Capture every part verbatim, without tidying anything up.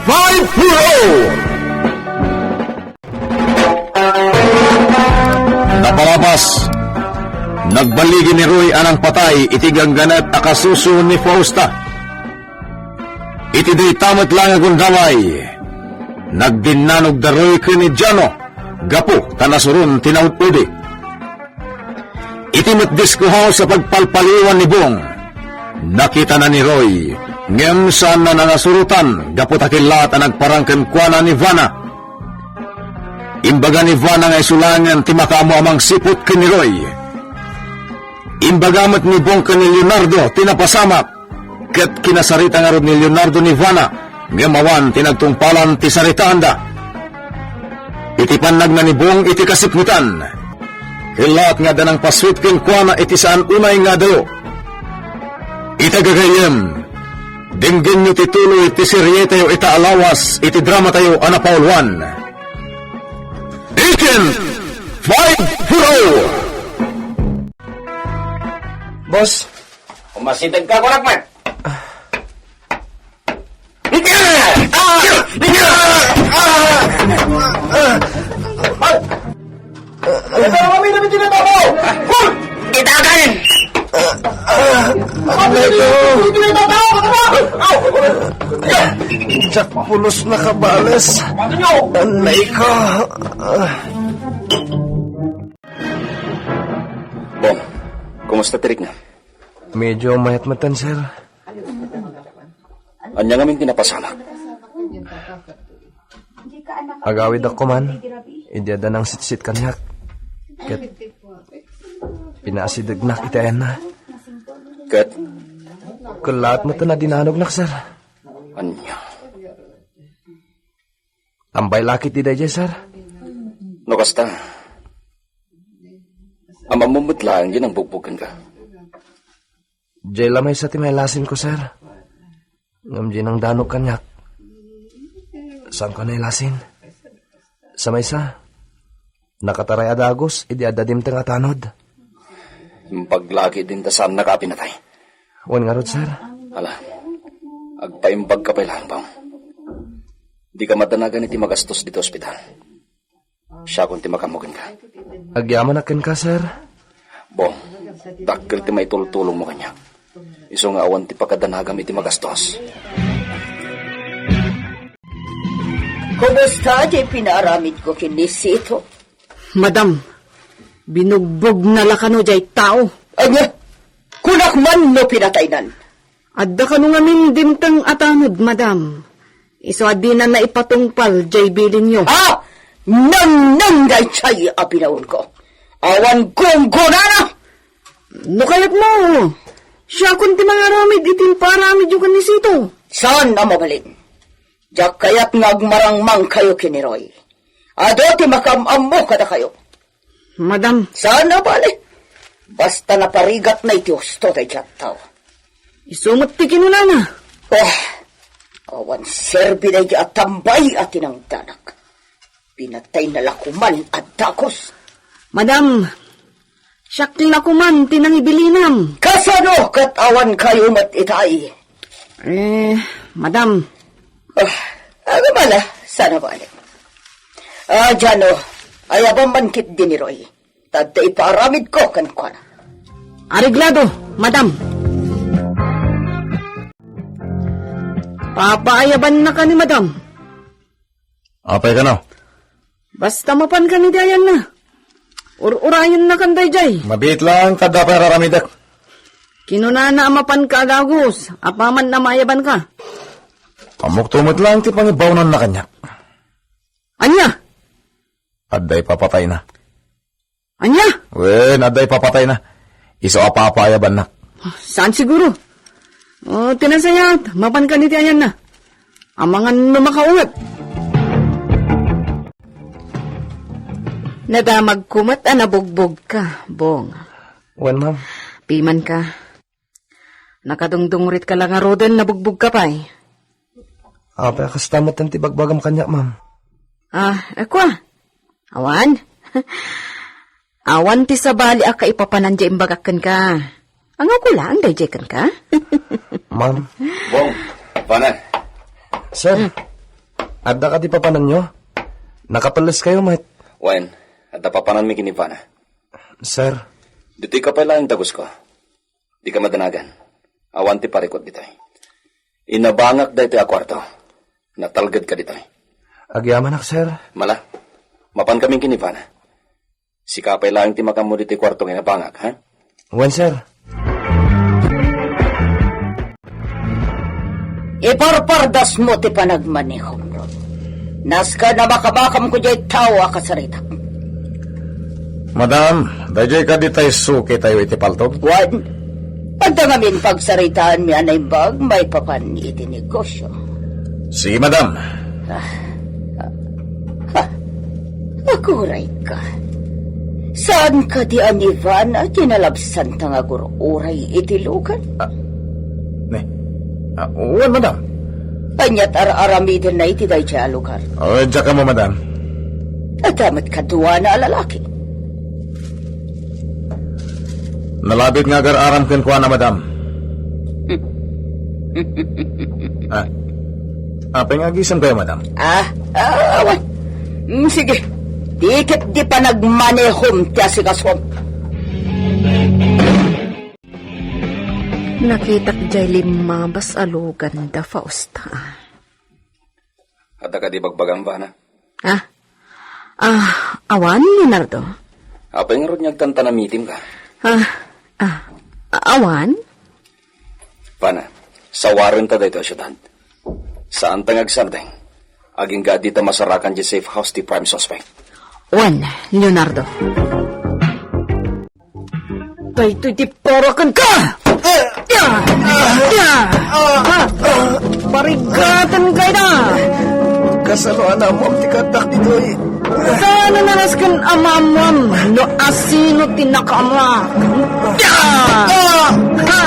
Five Pro! Napalabas, nagbaligi ni Roy a nangpatay iti gangganet a kasuso ni Fausta. Iti dayta met laeng a gundaway, nagdinnanog da Roy ken ni Jano gapu ta nasuron ti naud-udi. Iti met disco house a pagpalpaliwan ni Bong, nakitana ni Roy, ngem saanna nangasurotan gapu ta kellaat a nagparang kenkuana ni Vana. Imbaga ni Vana nga isu laengen ti makaammo a mangsiput ken ni Roy. Imbaga met ni Bong ken ni Leonardo ti napasamak. Ket kinasarita ngarud ni Leonardo ni Vana, ngem awan ti nagtungpalan ti saritaanda. Iti pannagna ni Bong iti kasipngetan, kellaat nga adda nangpasuit kenkuana iti saan unay nga adayo. Ita gagayyem, denggenyo ti tuloy ti serietayo ita a lawas iti dramatayo a napauluan. Agent five Pro! Boss. Umasideg ka, kunak man. Ito ang kami na tinatapo! Hoy! Itagan! Ano ito? Ito yung tatawa ka ba? Diak pulos nakabales. Ano nyo? Anay ko. Bong, kumusta ti rikna? Medyo mayat metten, sir. Ania ngamin ti napasamak? Agawidakko man, idi adda nangsitsit kaniak. Ket pinaasidegnak iti ayanna. Ket? Kellaat metten a dinanognak, sir. Ania? Tambay la ketdi daydiay, sir. No kasta, am-ammom met laeng diay nangbugbog kenka. Diay la maysa ti mailasinko, sir. Ngem diay nangdanog kaniak. Saanko a nailasin. Sa maysa, nakataray a dagus idi adda dimteng a tanod. Imbag la ketdin ta saannaka a pinatay. Wen ngarud, sir. Ala, agpaimbagka pay laeng, Bong. Dika madanagan iti magastos ditoy ospital. Siakon ti makaammo kenka. Agyamanak kenka, sir. Bong, dakkel ti maitultulongmo kaniak. Isu nga awan ti pakadanagam iti magastos. Kumusta ti pinaaramidko ken ni Sito? Madam, binugbogna la kano diay tao. Ania? Kunak man no pinataynan. Adda kano ngamin dimteng a tanod, madam. Isu a dina naipatungpal diay bilinyo. Ah! Nangnan daydiay a binaonko. Awan gunggonana! No kayatmo, siakon ti mangaramid iti imparamidyo ken ni Sito. Saan a mabalin. Diak kayat nga agmarangmangkayo ken ni Roy. Adu ti makaam-ammo kadakayo. Madam. Saan a bale. Basta naparigatna iti husto daydiay a tao. Isu met ti kinunana. Oh, awan serbi daydiay a tambay a tinangdanak. Pinatayna la koman a dagus. Madam, siak la koman ti nangibilinam. Kasano ket awankayo met itay? Eh, madam. Ah, ano bala? Saan a bale. Ah, Jano, ayabam man ketdi ni Roy. Ta adda ipaaramidko kenkuana. Areglado, madam. Papaayabannaka ni madam. Apay kano? Basta mapankan iti ayanna. Ur-urayennakan daydiay. Mabiit laeng ta adda pay ar-aramidek. Kinunana a mapanka a dagus, apaman a maayabanka. Ammokto met laeng ti pangibaonanna kaniak. Ania? Adda ipapatayna. Ania? Wen, adda ipapatayna. Isu a papaayabannak. Saan siguro? Oh, ti nasayaat, mapankan iti ayanna. Amangan no makaunget. Nadamagko met a nabugbogka, Bong. Wen, ma'am. Pimanka. Nakadungdungritka la ngaruden, nabugbogka pay. Apay a kasta met ti bagbagam kaniak, ma'am? Ah, kua. Awan? Awan ti sabali a kaipapanan diay imbagak kenka. Angawko laeng daydiay kenka? Ma'am. Bong, Vana. Sir, adda kadi papananyo? Nakapelleskayo met. Wen, adda papananmi ken ni Ivana. Sir. Ditoy ka pay laeng dagusko. Dika madanagan. Awan ti parikut ditoy. Inabangak daytoy a kuarto. Natalgedka ditoy. Agyamanak, sir. Mala, mapan kami ken ni Ivana. Sika pay laeng ti makanmo ditoy kuarto nga inabangak, ha? Wen, sir. Iparpardasmo ti panagmanehom, Rod. Nasken a makamakamko diay tao a kasaritak. Madam, daydiay kadi tay sukitayo iti paltog? Wen, adda ngamin pagsaritaanmi a naimbag maipapan iti negosio. Sige, madam. Ah, ah, ah, aguray ka. Saan kadi a ni Ivana ti nalabsanta nga agur-uray iti lugan? Ah, ne. Ah, wen, madam. Ania ti ar-aramidenna iti daydiay a lugar? Oh, diak ammo, madam. Adda met kaduana a lalaki. Nalabit nga agar-aram kenkuana, madam. Ah, apay nga agisemkayo, madam? Ah, ah, awan. Mm, sige. Ti ket di panagmanehom ti asikasom. Nakitak diay limmabas a lugan da Fausta. Adda kadi bagbagam, Ivana? Ah, ah, awan, Leonardo. Apay ngarud nga agtantanamitim ka? Ah, ah, awan. Ivana, sawarenta daytoy a siudad. Saanta nga agsardeng. Agingga dita masarakan diay safe house ti prime suspect. Wen, Leonardo. Daytoy ti para kenka! Ya! Ya! Ha? Parigaten ka ida! Kasano a naammoam ti kaaddak ditoy? Saan a nasken a maammoam no asino ti nakaammoak? Ya! Ha?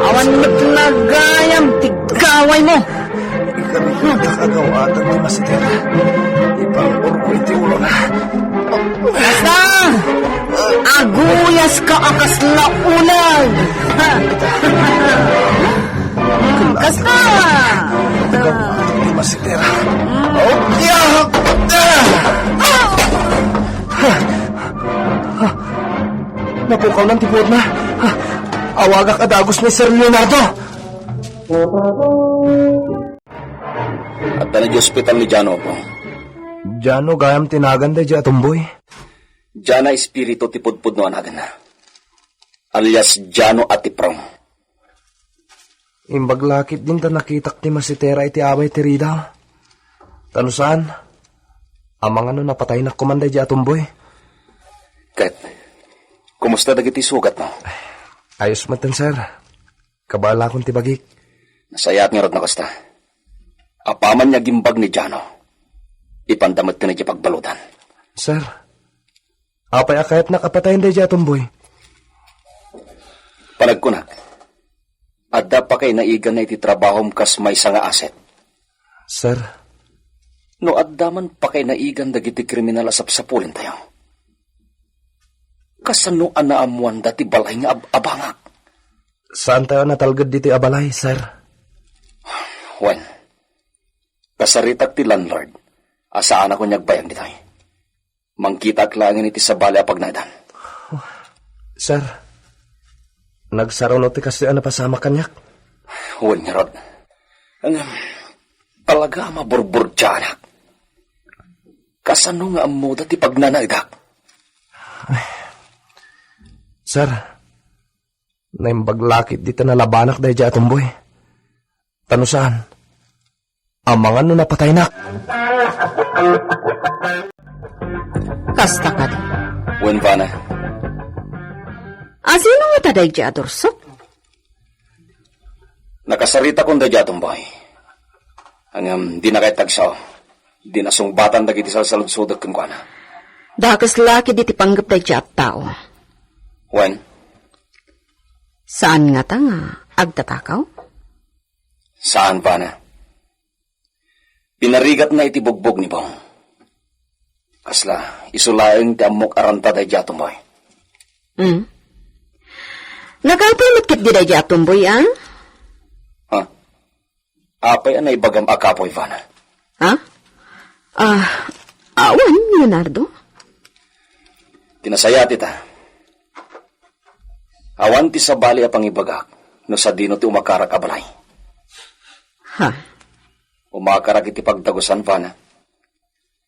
Awan met nagayam ti gawaymo! Ikari, nakagawatak ti masitera. Ipang-urko iti ulona. Kasta! Aguyas ka a kasla ulag! Kasta! Ikaw, ikaw, masitera. Oh, ya! Napukawnan ti puotna. Awagak a dagus ni Sir Leonardo. Adda na di ospital ni Jano, Apo. Jano, gayam ti nagan daydiay a tumboy. Jana Espiritu ti pudpudno a naganna. Alias Jano a Tiprong. Imbag la ketdin ta nakitak ti masitera iti abay ti ridaw. Ta no saan, amangan no napataynak koman daydiay a tumboy. Ket, kumusta dagiti sugatmo? Ayos metten, sir. Kabaelakon ti bagik. Nasayaat ngarud no kasta. Apaman nga agimbag ni Jano, ipanda met ti pagbaludan. Sir, apay a kayatnak a patayen daydiay a tumboy? Panagkunak, adda pakainaiganna iti trabahom kas maysa nga aset. Sir. No adda man pakainaigan dagiti kriminal a sapsapulintayo, kasano a naammoanda ti balay nga ab-abangak? Saantayo a natalged ditoy a balay, sir. Wen, kasaritak ti landlord a saanakon nga agbayag ditoy. Mangkitaak laengen iti sabali a pagnaedan. Sir, nagsaruno ti kastoy a napasamak kaniak? Wen ngarud. Ngem, talaga a maburburdianak. Kasano nga ammoda ti pagnanaedak? Sir, naimbag la ketdi ta nalabanak daydiay a tumboy. Ta no saan, amangan no napataynak. Kasta kadi. Wen, Ivana. Asino ngata daydiay a dursok? Nakasaritakon daydiay a tumboy. Ngem, dina kayat agsao. Dina sungbatan dagiti salsaludsodek kenkuana. Dakes la ketdi ti panggep daydiay a tao. Wen? Saan ngata nga agtatakaw? Saan, Ivana. Pinarigatna iti bugbog ni Bong. Kasla, isu laeng ti ammok a ranta daydiay a tumboy. Hmm. Nagapay met ketdi daydiay a tumboy, a? Ha? Apay a naibagam a kapuy, Vana? Ha? Ah, awan, Leonardo? Ti nasayaat ita. Awan ti sabali a pangibagak no sadino ti umakarak a balay. Ha? Umakarak iti pagdagusan, Vana.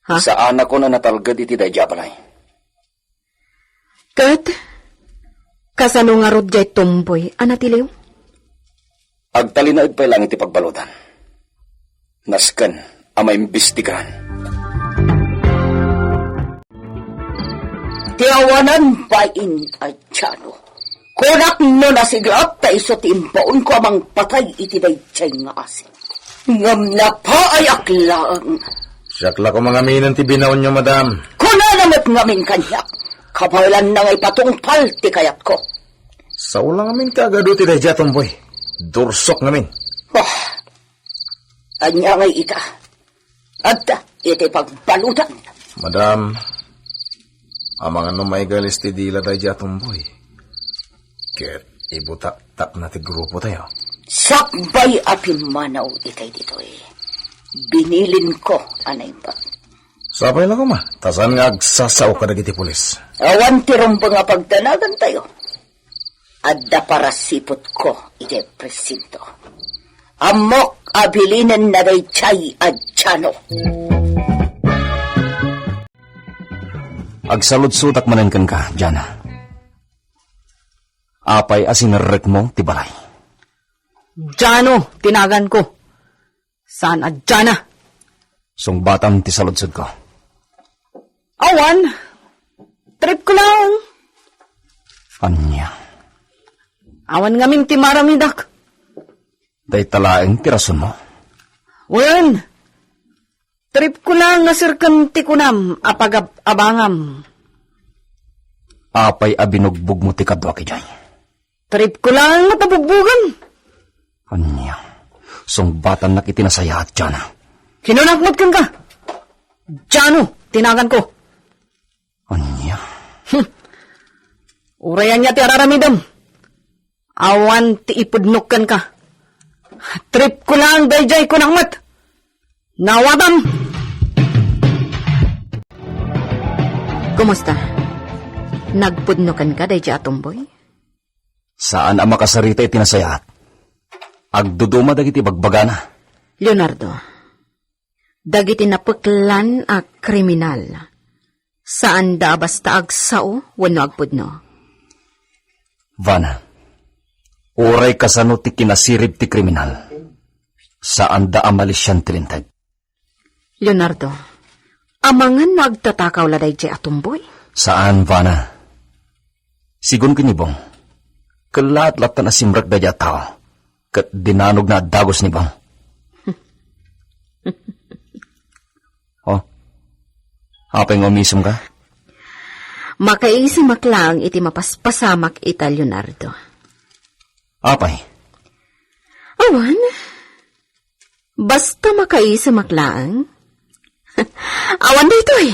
Ha? Saanakon a natalged iti daydiay a balay. Ket, kasano ngarud jay Tomboy a natiliw? Agtalinaed pay laeng iti pagbaludan. Nasken a maimbestigaran. Ti awanan bain a Jano. Kunak no nasiglat ta isu ti imbaonko a mangpatay iti daydiay nga asin. Ngem napaayak laeng. Siak la koma ngaminen ti binaonyo, madam. Kunana met ngamin kaniak, kabaelanna nga ipatungpal ti kayatko. Sao la ngamin ti agadu ti daydiay a Tomboy. Dursok ngamin. Ah, ania ngay ita? Adda iti pagbaludan. Madam, amangan no maigalis ti dila daydiay a Tomboy. Ket ibutaktakna ti grupotayo. Sakbay a pimmanaw itay ditoy. Binilinko a naimbag. Sapay la koma, ta saan nga agsasao kadagiti pulis. Awan ti rumbeng a pagdanagantayo. Adda parasipotko idiay presinto. Ammok a bilinenna daydiay a Jano. Agsaludsodak manen kenka, Jana. Apay a sinerrekmo ti balay? Jano ti naganko. Saan a Jana? Sungbatam ti saludsodko. Awan. Tripko laeng. Ania? Awan ngamin ti maramidak. Dayta laeng ti rasonmo? Wen. Tripko laeng nga serken ti kunam a pagab-abangam. Apay a binugbogmo ti kaduak idiay? Tripko laeng met a bugbogem. Ania? Sungbatannak iti nasayaat, Jana. Kinunak met kenka. Jano ti naganko. Ania? Hmm. Uray ania ti araramidem. Awan ti ipudnok kenka. Tripko laeng daydiay, kunak met. Nawatam! Kumusta? Nagpudno kenka daydiay a Tomboy? Saan a makasarita iti nasayaat. Agduduma dagiti bagbagana. Leonardo, dagiti napeklan a kriminal, saanda a basta agsao wenno agpudno. Vana, uray kasano ti kinasirib ti kriminal, saanda a malisian ti linteg. Leonardo, amangan no agtatakaw la daydiay a Tomboy? Saan, Vana. Sigun ken ni Bong, kellaat latta a simrek daydiay a tao, ket dinanogna a dagus ni Bong. Oh, apay nga umisemka? Makaisimak laeng iti mapaspasamak ita, Leonardo. Apay? Awan. Basta makaisimak laeng. Awan daytoy.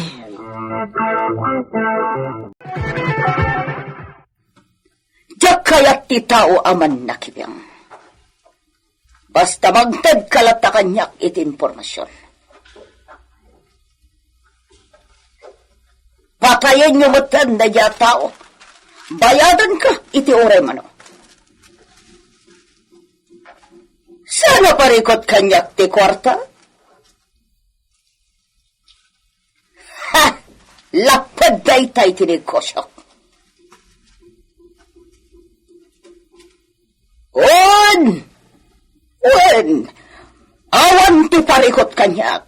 Diak kayat ti tao a mannakibiang. Basta mangtedka latta kaniak iti impormasion. Patayenyo metten daydiay a tao. Bayadanka iti uray mano. Saan a parikut kaniak ti kuarta? Ha! Lapped dayta iti negosiok. Wen! Wen! Awan ti parikut kaniak.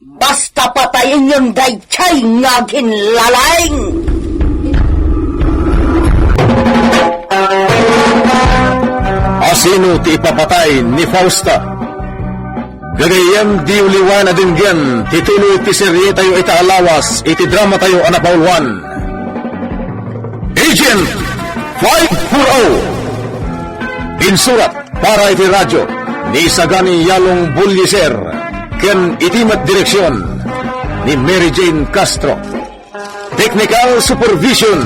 Basta patayenyon daydiay nga aginlalaing. Asino ti ipapatay ni Fausta? Gagayyem, di uliwan a denggen ti tuloy ti serietayo ita a lawas iti dramatayo a napauluan, Agent five four oh. Insurat para iti radio ni Sagani Yalong Buliser ken iti met direksion ni Mary Jane Castro. Technical supervision,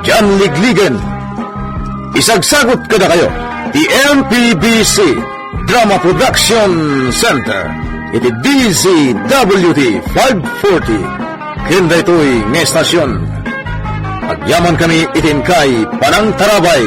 John Ligligan. Isagsagut kadakayo ti M P B C Drama Production Center iti D Z W T five forty. Ken daytoy nga estasion, agyaman kami iti inkay panangtarabay.